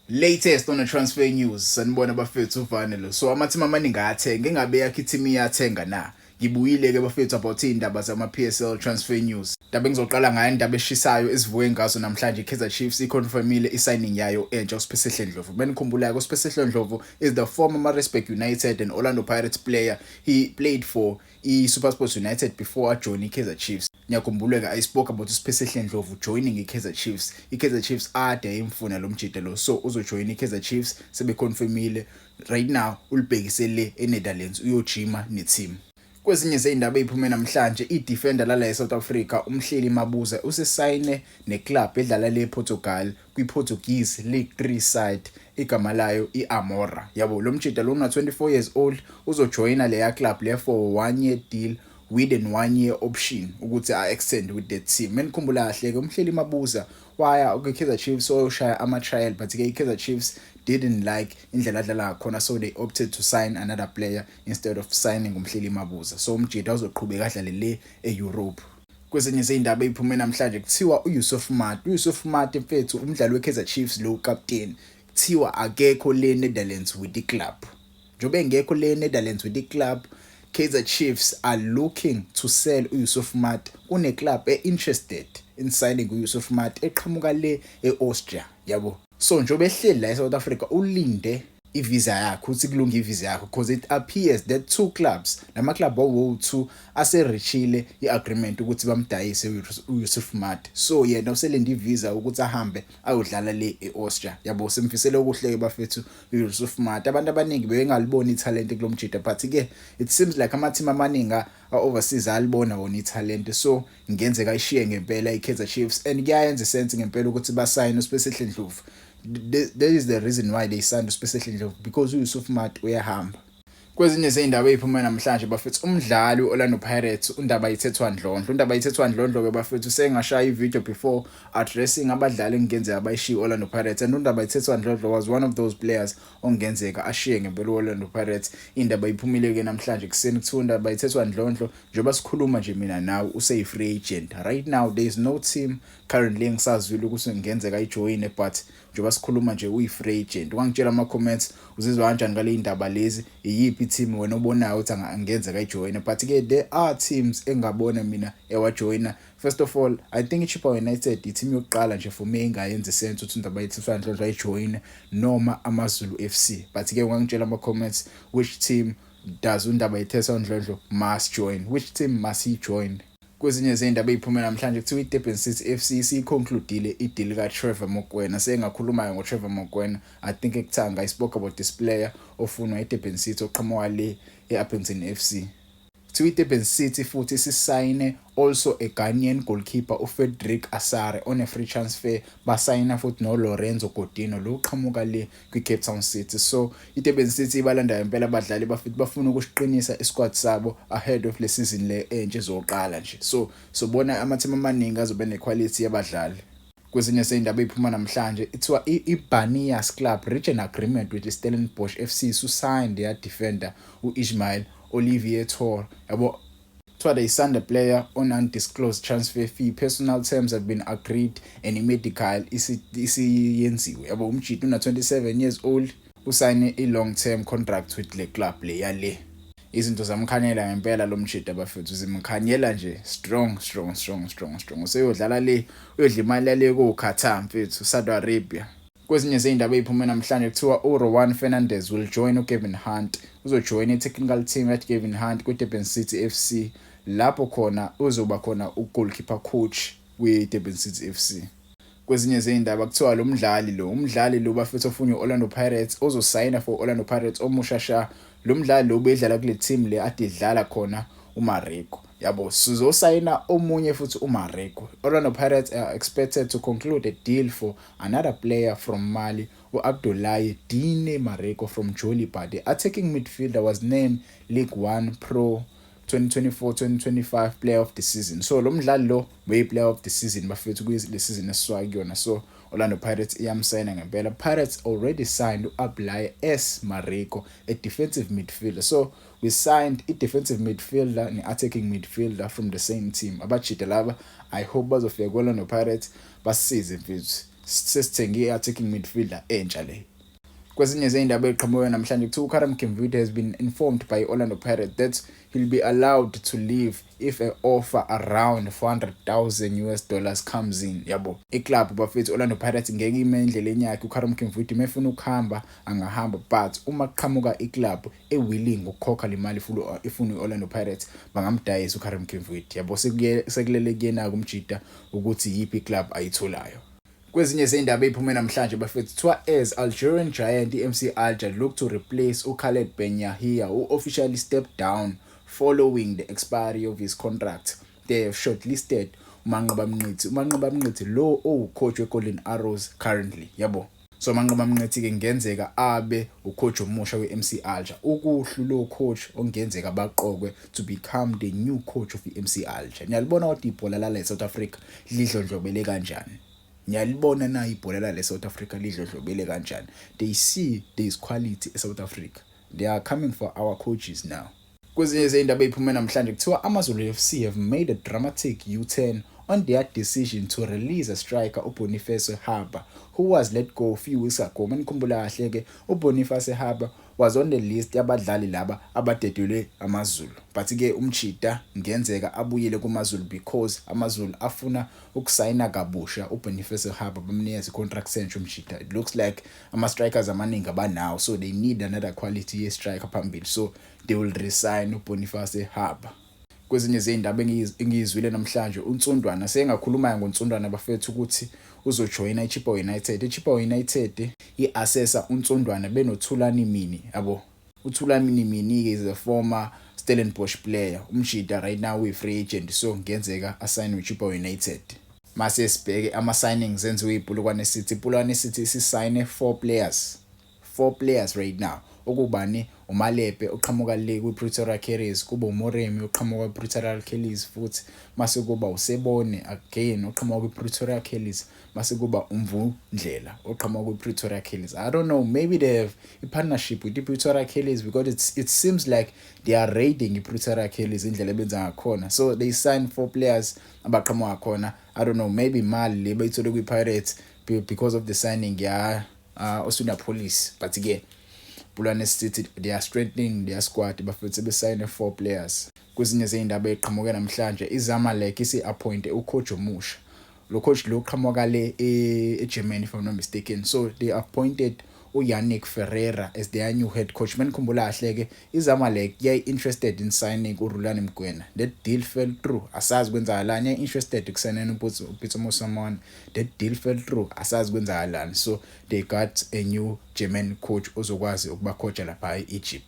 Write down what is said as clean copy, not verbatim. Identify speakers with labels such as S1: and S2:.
S1: Latest on the transfer news, sanibona bafethu, uvane lo. So ama-team amaningi ayathenga, engabe yakho i-team iyathenga na? Ngibuyile ke bafethu about izindaba zama PSL transfer news. Indaba engizoqala ngayo, indaba eshisayo esivuke ngazo namhlanje, iKaizer Chiefs iconfirmile i-signing yayo entsha, uSiphesihle Ndlovu. Benikhumbulayo, uSiphesihle Ndlovu is the former Maritzburg United and Orlando Pirates player. He played for i-SuperSport United before ajoin i-Kaizer Chiefs. Ngiyakhumbula-ke I spoke about uSiphesihle Ndlovu joining i-Kaizer Chiefs. I-Kaizer Chiefs ade imfuna lo mjida lo, so uzojoin i-Kaizer Chiefs, sebeconfirmile. Right now ulibhekise le eNetherlands, uyojima ne-team. Kwezinye zey'ndaba ey'phume namhlanje, i-defender lala e-South Africa uMhleli Mabuza usesayine neclub edlala le ePortugal, kwi-Portuguese League 3 side, igama layo i-Amora. Yabo, lo mjida lo una 24 years old, uzojoyina leya club le for one year deal with an one year option ukuthi a-extend with the team. Menikhumbula kahle-ke, uMhleli Mabuza waya kwi-Kaizer Chiefs oyoshaya ama-trial, but-ke i-Kaizer Chiefs didn't like indlela adlala ngakhona, so they opted to sign another player instead of signing uMhleli Mabuza. So umjida uzoqhubeka adlale le e-Europe. Kwezinye zey'ndaba ey'phume namhlanje, kuthiwa uYusuf Maart, uYusuf Maart mfethu, umdlali we-Kaizer Chiefs lo captain, kuthiwa akekho le Netherlands with the club. Njengoba engekho le Netherlands with the club, Kaizer Chiefs are looking to sell uYusuf Maart. Kune club e-interested in signing uYusuf Maart eqhamuka le e-Austria, yabo. So njengoba ehleli la eSouth Africa, ulinde ivisa yakhe, ukuthi kulunge ivisa yakhe, because it appears that two clubs, lama club owo2 asereachile iagreement ukuthi bamdayise uYusuf Maart. So yena uselinde ivisa ukuthi ahambe ayodlala le eAustria, yabo. Simfisele okuhle bafethu uYusuf Maart. Abantu abaningi bebengaliboni italent kulomjida, but ke it seems like ama team amaningi overseas alibona wona italent, so ngenzeka ayishiye ngempela iKaizer Chiefs, and kuyayenza sense ngempela ukuthi basayine uSiphesihle Ndlovu. That is the reason why they signed uSiphesihle Ndlovu, because uYusuf Maart uyahamba. Kwezinye zey'ndaba ey'phuma namhlanje bafethu, umdlali we-Orlando Pirates uNdabayithethwa Ndlondlo, uNdabayithethwa Ndlondlo-ke bafethu usengashaya i-video before addressing abadlali ekungenzeka bayishiye i-Orlando Pirates, and uNdabayithethwa Ndlondlo was one of those players okungenzeka ashiye ngempela i-Orlando Pirates. Indaba iphumile-ke namhlanje ekuseni, kuthiwa uNdabayithethwa Ndlondlo, njengoba sikhuluma nje mina nawe, useyi-free agent. Right now there is no team currently engisazwile ukuthi kungenzeka ayijoyine, but njengoba sikhuluma nje uyi-free agent. Ungangitshela ama-comments, uzizwa kanjani ngale ndaba lezi? Iyiphi i-team wena obonayo ukuthi angenzeka ayijoyine? But-ke there are teams engabona mina ewajoyina. First of all, I think i-Chippa United i-team yokuqala nje for me engayenza isense ukuthi uNdabayithethwa Ndlondlo ayijoyine, noma AmaZulu FC. But-ke ungangitshela ama-comments, which team does uNdabayithethwa Ndlondlo must join? Which team must he join? Kwezinye zey'ndaba ey'phume namhlanje, kuthiwa i-Durban City FC isiyiconcludile i-deal ka-Trevor Mokoena. Sengakhuluma-ke ngo-Trevor Mokoena, I think ekuthanga I spoke about this player ofunwa i-Durban City, oqhamuka le e-Upington FC. Kuthiwa i-Durban City futhi isisayine also a Ghanaian goalkeeper, uFrederick Asare, on a free transfer. Basayina futhi no-Lorenzo Godino lo uqhamuka le kwi-Cape Town City. So i-Durban City ibalanda impela abadlali bafethu, bafuna ukusiqinisa isquad sabo ahead of le season le entsha ezoqala nje. So sobona ama-team amaningi azobe nequality yabadlali. Kwezinye zey'ndaba ey'phuma namhlanje, ithiwa i-Banias Club reach an agreement with i-Stellenbosch FC to sign their defender u-Ismail Olivier Tor, yabo. Kuthiwa they signed the player on undisclosed transfer fee. Personal terms have been agreed and i-medical isiyenziwe, yabo. Umjidi una 27 years old, usayine i-long term contract with le club le yale. Izinto zamkhanyela ngempela lo mjida bafethu, zimkhanyela nje strong, strong, strong, strong, strong. Useyodlala le, uyodla imali yale ko-Qatar mfethu, Saudi Arabia. Kwezinye zey'ndaba ey'phume namhlanje, kuthiwa uRowan Fernandez will join uGavin Hunt, uzojoyina i-technical team at Gavin Hunt kwi-Durban City FC, lapho khona uzoba khona u-goalkeeper coach we-Durban City FC. Kwezinye zey'ndaba, kuthiwa lo mdlali lo, umdlali lo bafethu ofunye u-Orlando Pirates, ozosayina for Orlando Pirates, omusha sha, lo mdlali lo ubedlala kule team le ade idlala khona uMareko, yabo. Sizosayina omunye futhi uMareko. Orlando Pirates are expected to conclude a deal for another player from Mali, u-Abdoulaye Dine Mareko from Joliba. The attacking midfielder was named League 1 Pro 2024-2025 player of the season. So lo mdlali lo beyi player of the season bafethu kule season esisuka kuyona. So Orlando Pirates iyamsayina ngempela. Pirates already signed u-Ablaye S Mareko, a defensive midfielder. So we signed i defensive midfielder ne-attacking midfielder from the same team. Abajida laba, I hope bazofika ku-Orlando Pirates basisize mfethu. Sesithenge i-attacking midfielder entsha le. Kwezinye zey'ndaba ey'qhamuke namhlanje, kuthiwa uKarim Kimvuidi has been informed by Orlando Pirates that he'll be allowed to leave if a offer around US$400,000 comes in, yabo. Iclub, bafethu, Orlando Pirates ngeke ime endleleni yakhe uKarim Kimvuidi. Mefuna ukuhamba angahamba, but uma kuqhamuka iclub ewilling ukukhokha le mali ifuna i-Orlando Pirates, bangamdayisa uKarim Kimvuidi, yabo. Sekulele kuyena kumjida ukuthi yiphi iclub ayitholayo. Kwezinye zey'ndaba ey'phume namhlanje, bafethu, kuthiwa as Algerian giant i-MC Alger look to replace uKhaled Ben Yahia, who officially stepped down following the expiry of his contract, they have shortlisted uManqoba Mngqithi. UManqoba Mngqithi lo owucoach we-Golden Arrows currently, yabo. So uManqoba Mngqithi-ke kungenzeka abe ucoach omusha we-MC Alger. Ukuhlu lo coach okungenzeka baqokwe to become the new coach of i-MC Alger. Niyalibona kodwa ibhola lala e-South Africa lidlondlobele kanjani? Niyalibona na ibhola lala e-South Africa lidlondlobele kanjani? They see there is quality e-South Africa. They are coming for our coaches now. Kwezinye zey'ndaba ey'phume namhlanje, kuthiwa AmaZulu FC have made a dramatic U-turn on their decision to release a striker, uBoniface Haba, who was let go a few weeks ago. Manikhumbula kahle-ke, uBoniface Haba was on the list yabadlali laba abadedelwe AmaZulu, but-ke umchida ngenzeka abuyele kumaZulu because AmaZulu afuna ukusayina kabusha uBoniface Haba, bamnikeza i-contract entsha umchida. It looks like ama-strikers amaningi abanawo, so they need another quality ye-striker phambili, so they will resign uBoniface Haba. Kwezinye zey'ndaba engiyizwile namhlanje, uNtsundwana, sengakhuluma ngoNtsundwana, bafethu, ukuthi uzojoyina iChippa United. IChippa United i-assessa uNtsundwana benoThulani Mini, yabo. UThulani Mini-ke is a former Stellenbosch player. Umjida right now uyi-free agent, so kungenzeka asayinwe iChippa United. Mase sibheke ama-signings enziwe iPolokwane City. IPolokwane City isisayine four players, four players right now, okubani uMalepe oqhamuka le kwi-Pretoria Callies, kube uMoremi oqhamuka kwi-Pretoria Callies futhi, mase kuba uSebone again oqhamuka kwi-Pretoria Callies, mase kuba uMvundlela oqhamuka kwi-Pretoria Callies. I don't know, maybe they have a partnership with i-Pretoria Callies because it seems like they are raiding i-Pretoria Callies indlela ebenza ngakhona. So they signed four players abaqhamuka khona. I don't know, maybe imali le bayithole kwi-Pirates because of the signing ya Oswin Appollis, but ke Polokwane City, they are strengthening their squad, bafethu, besayine four players. Kwezinye zey'ndaba ey'qhamuke namhlanje, iZamalek isi-appointe ucoach omusha. Lo coach lo qhamuka le eGermany, if I'm not mistaken. So they appointed uYannick Ferreira as their new head coach. Manikhumbula kahle ke, iZamalek yayi interested in signing uRulani Mokwena. That deal fell through. Asazi kwenzakalani. Yayi interested kusayineni uPitso Mosimane. That deal fell through. Asazi kwenzakalani. So they got a new German coach ozokwazi ukubacoacha lapha e-Egypt.